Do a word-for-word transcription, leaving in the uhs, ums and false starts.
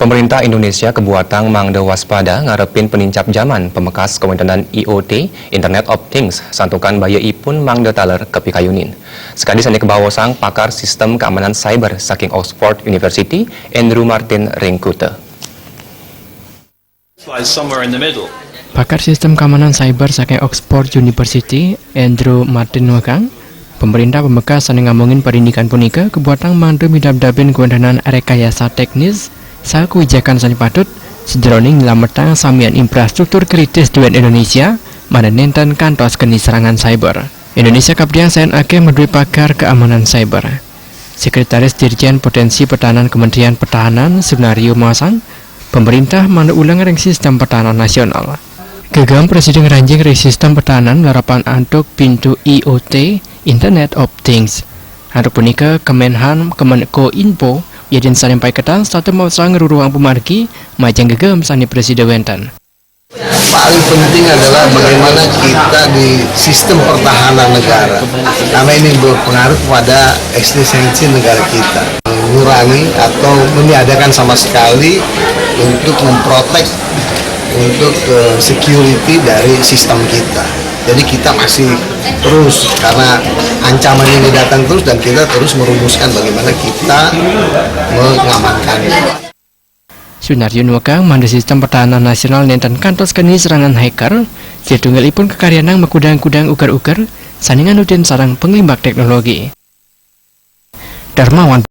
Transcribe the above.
Pemerintah Indonesia kebuatang mangda waspada ngarepin penincap jaman pemekas kawéntenan I O T, Internet of Things, santukan baya ipun mangda taler kapikayunin. Sakadi sané kabaosang pakar sistem keamanan cyber saking Oxford University, Andrew Martin ring kuta. Lies somewhere in the middle. Pakar sistem keamanan cyber saking Oxford University, Andrew Martin nuekang, pemerintah pemekas sané ngamongin parindikan punika kebuatang mangda midabdabin kawéntenan rekayasa teknis saha kawijakan sané patut sajeroning nylametang samian infrastruktur kritis duén Indonesia mangda nénten kantos keni serangan cyber. Indonesia kapdiang sayan akéh madué pakar keamanan cyber. Sekretaris Dirjen Potensi Pertahanan Kementerian Pertahanan, Sunario maosang, pemerintah mangda uleng ring sistem pertahanan nasional. Gegem prasida ngranjing ring sistem pertahanan larapan antuk pintu I O T, Internet of Things. Antuk punika Kemenhan, Kemenkominfo, yadin sané paiketan sarta maosang ruruhang pamargi majeng gegem sané prasida wénten. Paling penting adalah bagaimana kita di sistem pertahanan negara, karena ini berpengaruh kepada eksistensi negara kita. Mengurangi atau meniadakan sama sekali untuk memprotek, untuk eh, security dari sistem kita. Jadi kita masih terus, karena ancaman ini datang terus dan kita terus merumuskan bagaimana kita mengamankannya. Sunario nuekang mangda sistem pertahanan nasional nénten kantos keni serangan hacker, satunggalipun kakaryanang makudang-kudang uger-uger sané nganutin sareng panglimbak teknologi. Darmawan